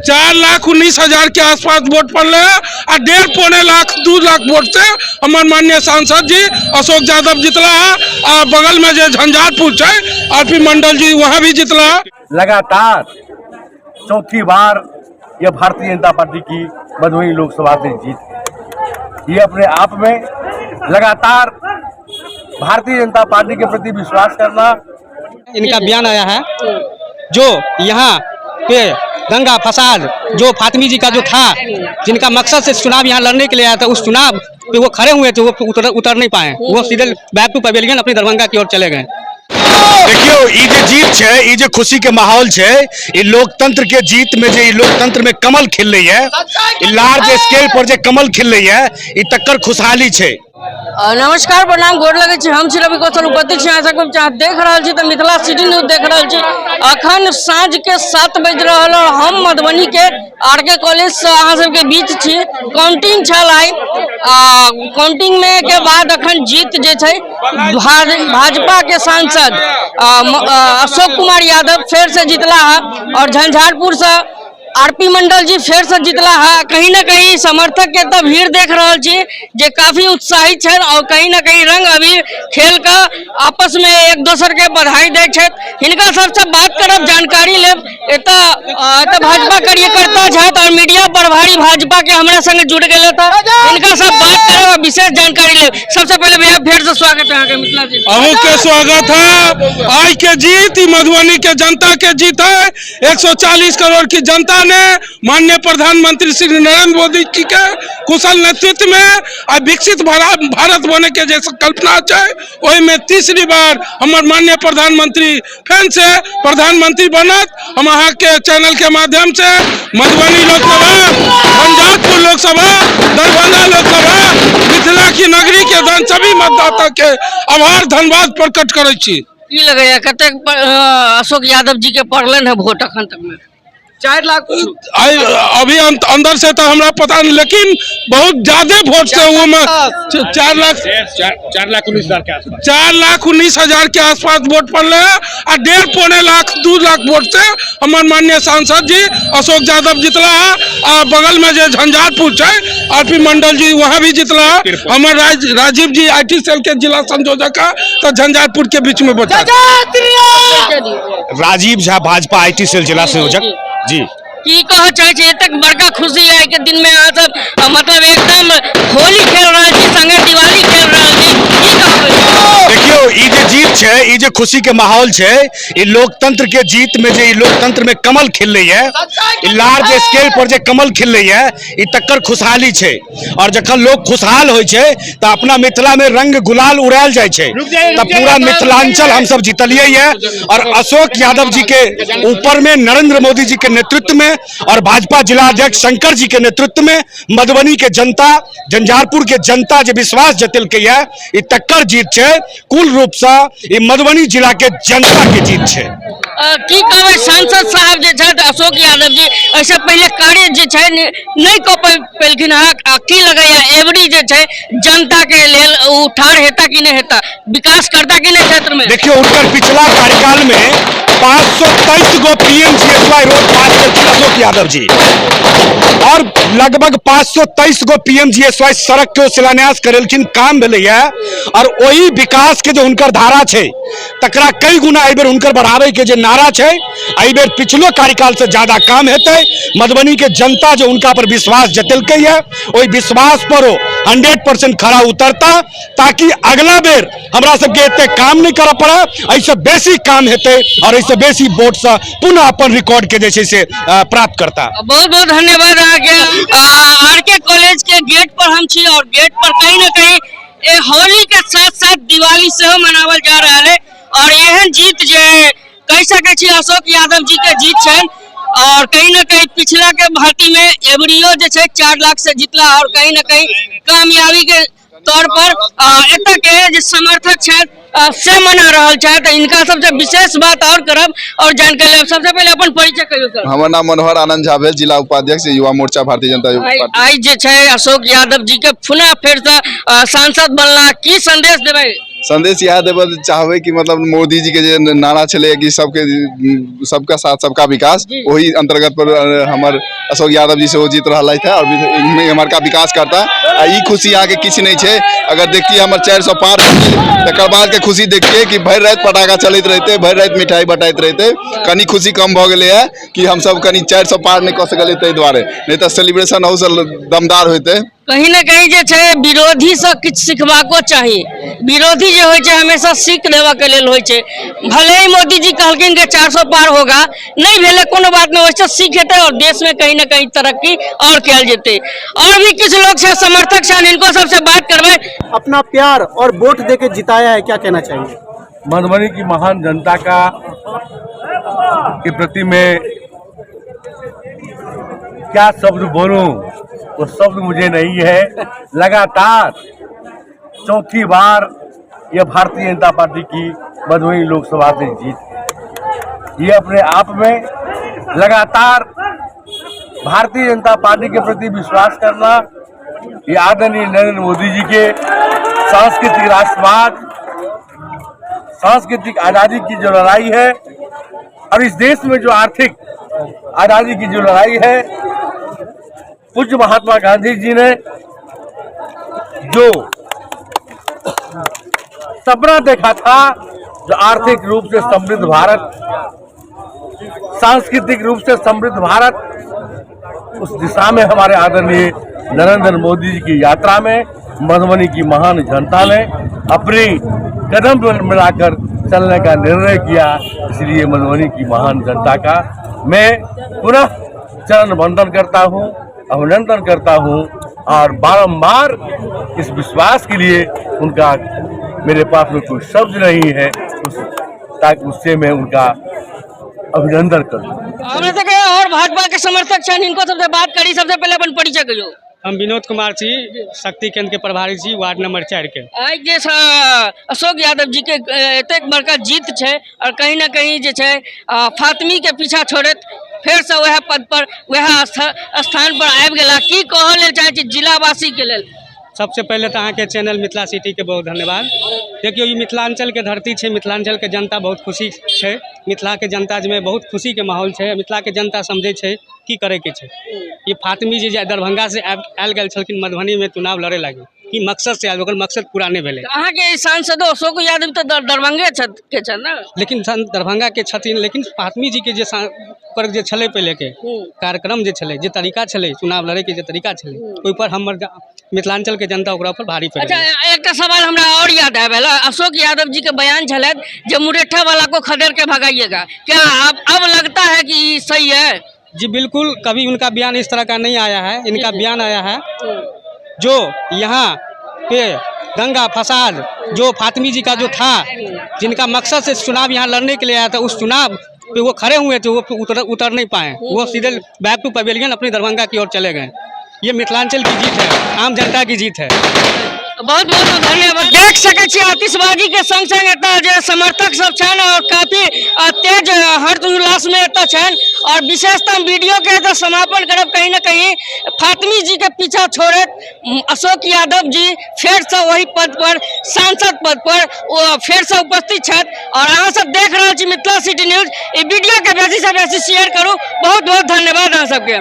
4,19,000 के आसपास वोट पड़ले है आ 1.5 पौने लाख 2 लाख वोट से हमार माननीय सांसद जी अशोक यादव जितला है। आ बगल में जे झंझारपुर छै, आर पी मंडल जी वहाँ भी जितला है। लगातार चौथी बार यह भारतीय जनता पार्टी की मधुबनी लोकसभा से जीत है। ये अपने आप में लगातार भारतीय जनता पार्टी के प्रति विश्वास करना। इनका बयान आया है, जो यहाँ पे दंगा फसाद जो फातमी जी का जो था, जिनका मकसद से चुनाव यहाँ लड़ने के लिए आया था, उस चुनाव पे वो खड़े हुए थे, वो उतर उतर नहीं पाए। वो सीधे बैक टू पवेलियन अपनी दरभंगा की ओर चले गए। देखियौ, ई जे जीत छै, ई जे खुशी के माहौल छै, ई लोकतंत्र के जीत में जे ई लोकतंत्र में कमल खिललै है, ई लार्ज स्केल पर जे कमल खिललै है, ई तकर खुशहाली छै। नमस्कार, प्रणाम, गोर लगै छी। हम छी रवि कौशल, उपस्थित छी अहाँ सबके। अहाँ देख रहल छी तऽ मिथिला सिटी न्यूज देख रहल छी। अखन साँझ के 7 बाजि रहल और हम मधुबनी के आर के कॉलेज से अहाँ सबके बीच छी। काउंटिंग छल आइ। काउंटिंग में के बाद अखन जीत जे छै भाजपा के सांसद अशोक कुमार यादव फेर से जीतला है और झंझारपुर से आर पी मंडल जी फेर से जीतला है। कहीं ना कहीं समर्थक के तऽ भीड़ देख रहल छी जे काफी उत्साहित छनि और कहीं ना कहीं रंग अबीर खेल के आपस में एक दोसर के बधाई दै छथि। हिनका सबसे बात करब, जानकारी लेब। एतऽ एतऽ भाजपा कार्यकर्ता छथि और मीडिया प्रभारी भाजपा के हमरा संगे जुड़ गेल तऽ हिनका सब बात करब और विशेष जानकारी लेब। सबसे पहले भैया, फेर से स्वागत है अहाँके मिथिला जी। अहूँ के स्वागत है। आज के जीत ई मधुबनी के जनता के जीत है। 140 करोड़ की जनता ने माननीय प्रधानमंत्री श्री नरेंद्र मोदी जी के कुशल नेतृत्व में आ विकसित भारत भारत बने के जे कल्पना छै, ओहिमे तीसरी बार हमर माननीय प्रधानमंत्री फेर से प्रधानमंत्री बनत। हम अहाँके चैनल के माध्यम से मधुबनी लोकसभा, झंझारपुर लोकसभा, दरभंगा लोकसभा, मिथिला की नगरी के धन सभी मतदाता के आभार, धन्यवाद प्रकट करै छी। की लगैया, कतेक अशोक यादव जी के पड़लनि है वोट अखन तक में? 4 लाख। आई अभी अंदर से तो हमरा पता नहीं, लेकिन बहुत ज्यादा वोट से वो में 4 लाख 4,19,000 के आसपास। 4,19,000 के आसपास वोट पड़ले है आ 1.5 पौने लाख 2 लाख वोट से हमर माननीय सांसद जी अशोक यादव जितला है। आ बगल में जे झंझारपुर छै, आर पी मंडल जी वहाँ भी जितला है। हमर राजीव जी IT cell के जिला संयोजक है, तो झंझारपुर के बीच में बचा। राजीव झा, भाजपा IT cell जिला संयोजक जी। की कहऽ चाहै छी? एतेक बड़का खुशी आइ के दिन में अहाँ सब मतलब एकदम होली खेल रहल छी, संगे दिवाली खेल रहल छी, की कहबै? देखियौ, ई जे जीत छै, ई जे खुशी के माहौल छै, ई लोकतंत्र के जीत में जे ई लोकतंत्र में कमल खिललै है, ई लार्ज स्केल पर जे कमल खिललै है, ई तकर खुशहाली छै। और जखन लोग खुशहाल होइ छै तऽ अपना मिथिला में रंग गुलाल उड़ायल जाइ छै। तऽ पूरा मिथिलांचल हमसब जीतलियै है और अशोक यादव जी के ऊपर में नरेंद्र मोदी जी के नेतृत्व में और भाजपा जिला अध्यक्ष शंकर जी के नेतृत्व में मधुबनी के जनता, झंझारपुर के जनता जे विश्वास जतेलकै है, ई तकर जीत छै। कुल रूप से ई मधुबनी जिला के जनता के जीत छै। की कहबै, सांसद साहब जे छथि अशोक यादव जी, एहिसँ पहिले कार्य जे छै नहि कऽ पेलखिन हँ। आ की लगैया, एबरी जे छै जनता के लेल ओ ठाढ़ हेता कि नहि हेता, विकास करता कि नहि क्षेत्र में? देखियौ, हुनकर पिछला कार्यकाल में 523 गो पीएमजीएसवाई रोड पास केलखिन अशोक यादव जी और लगभग 523 गो पीएमजीएसवाई सड़क के ओ शिलान्यास करेलखिन, काम भेलैया। और ओही विकास के जो हुनकर धारा छै, तकरा कई गुना एहि बेर हुनकर बढ़ाबै के जे नारा छै, एहि बेर पिछलो कार्यकाल से ज्यादा काम हेतै। मधुबनी के जनता जो हुनका पर विश्वास जतेलकै है, ओहि विश्वास पर ओ 100% खरा उतरता, ताकि अगला बेर हमरा सबके एते काम नहि करऽ पड़े। एहिसँ बेसी काम हेतै और एहिसँ बेसी वोटसँ पुनः अपन रिकॉर्ड के जे छै से प्राप्त करता। बहुत बहुत धन्यवाद अहाँके। आर के कॉलेज के गेट पर हम छी और गेट पर कहीं ना कहीं ए होली के साथ साथ दिवाली सेहो मनावल जा रहल है। और एहन जीत जे कहि सकै छी अशोक यादव जी के जीत छनि और कहीं ना कहीं पिछला के भांति में एबरियो जे छै 4 लाख से जीतला और कहीं ना कहीं कामयाबी के तौर पर एतऽ के जे समर्थक छथि से मना रहल छथि। तऽ हिनका सबसे विशेष बात और करब और जानकारी लेब। सबसे पहिले अपन परिचय कहियौ सर। हमर नाम मनोहर आनंद झा भेल, जिला उपाध्यक्ष, युवा मोर्चा, भारतीय जनता आइ पार्टी। आइ जे छै अशोक यादव जी के पुनः फेर से सांसद बनला, की संदेश देबै? संदेश इएह देबऽ चाहबै कि मतलब मोदी जी के जे नारा छलै कि सबके सबका साथ सबका विकास, ओही अंतर्गत पर हमर अशोक यादव जी सेहो जीत रहल है और इमहरका विकास करता। आ ई खुशी अहाँके किछु नहि छै। अगर देखतियै हमर 400 पार तकर बाद के खुशी देखतियै कि भरि राति पटाखा चलैत रहितै, भरि राति मिठाई बटाइत रहितै। कनि खुशी कम भऽ गेलै है कि हमसब कनि 400 पार नहि कऽ सकलियै ताहि दुआरे, नहि तऽ सेलिब्रेशन अहूसँ दमदार होइतै। कहीं ना कहीं जे छै विरोधी से किछु सिखबाको चाही। विरोधी जे होइ छै हमेशा सीख देबऽ के लेल होइ छै। भले ही मोदी जी कहलखिन कि 400 पार होगा, नहि भेलै कोनो बात नहि, ओहिसँ सीख हेतै और देश में कहीं ना कहीं तरक्की और कयल जेतै। और भी किछु लोग छै समर्थक छनि, हिनको सबसे बात करबै। अपना प्यार और वोट दे के जिताया है, क्या कहना चाहेंगे? मधुबनी की महान जनता का के प्रति मैं क्या शब्द बोलूं, वो शब्द मुझे नहीं है। लगातार चौथी बार यह भारतीय जनता पार्टी की मधुबनी लोकसभा से जीत है। ये अपने आप में लगातार भारतीय जनता पार्टी के प्रति विश्वास करना, ये आदरणीय नरेंद्र मोदी जी के सांस्कृतिक राष्ट्रवाद, सांस्कृतिक आज़ादी की जो लड़ाई है और इस देश में जो आर्थिक आज़ादी की जो लड़ाई है, पूज्य महात्मा गांधी जी ने जो सपना देखा था, जो आर्थिक रूप से समृद्ध भारत, सांस्कृतिक रूप से समृद्ध भारत, उस दिशा में हमारे आदरणीय नरेंद्र मोदी जी की यात्रा में मधुबनी की महान जनता ने अपनी कदम मिलाकर चलने का निर्णय किया। इसलिए मधुबनी की महान जनता का मैं पुनः चरण वंदन करता हूँ, अभिनंदन करता हूँ और बारंबार इस विश्वास के लिए उनका मेरे पास में कोई शब्द नहीं है ताकि उससे मैं उनका अभिनंदन करूँ। हमरा सबके और भाजपा के समर्थक छनि, हिनको सबसे बात करी। सबसे पहले अपन परिचय कहियौ। हम विनोद कुमार छी, शक्ति केंद्र के प्रभारी छी, वार्ड नंबर 4 के। आइ जे अशोक यादव जी के एतेक बड़का जीत छै और कहीं ना कहीं जे छै फातमी के पीछा छोड़ैत फेर से वएह पद पर वएह स्थान पर आबि गेला, की कहऽ लेल चाहै छी जिलावासी के लेल? सबसे पहिले तऽ अहाँके चैनल मिथिला सिटी के बहुत धन्यवाद। देखियौ, ई मिथिलांचल के धरती छै, मिथिलांचल के जनता बहुत खुशी छै, मिथिला के जनता में बहुत खुशी के माहौल छै, मिथिला के जनता समझै छै की करे के छै। ई फातमी जी जे दरभंगा से आयल गेल छलखिन मधुबनी में चुनाव लड़े लागी, की मकसद से आयल, ओकर मकसद पूरा नहि भेलै। अहाँके सांसदो अशोक यादव तऽ दरभंगे के छनि ने? लेकिन दरभंगा के छथिन, लेकिन फातमी जी के जे ओकर जे छलै पहिले के कार्यक्रम जे छलै, जे तरीका छलै चुनाव लड़े के जे तरीका छलै, ओहि पर हमर मिथिलांचल के जनता ओकरा पर भारी पड़ि अच्छा, गेलै। एकटा सवाल हमरा और याद आयल, अशोक यादव जी के बयान छलथि जे मुरेठा वाला को खदेड़ के भगाइएगा, क्या अब लगता है कि ई सही है? जी बिल्कुल, कभी उनका बयान इस तरह का नहीं आया है। इनका बयान आया है जो यहाँ पे दंगा फसाद जो फातमी जी का जो था, जिनका मकसद से चुनाव यहाँ लड़ने के लिए आया था, उस चुनाव पे वो खड़े हुए थे, वो उतर नहीं पाए, वो सीधे बैक टू पवेलियन अपनी दरभंगा की ओर चले गए। ये मिथिलांचल की जीत है, आम जनता की जीत है। बहुत बहुत धन्यवाद। देख सकै छी आतिशबाजी के संग संग एतऽ जे समर्थक सब छनि और काफी तेज हर्ष उल्लास में एतऽ छनि और विशेषतः हम वीडियो के एतऽ समापन करब। कहीं ना कहीं फातमी जी के पीछा छोड़ैत अशोक यादव जी फेर से वही पद पर, सांसद पद पर ओ फेर से उपस्थित छथि। और अहाँ सब देख रहल छी मिथिला सिटी न्यूज। ई वीडियो के बेसी से बेसी शेयर करू। बहुत बहुत धन्यवाद अहाँ सबके।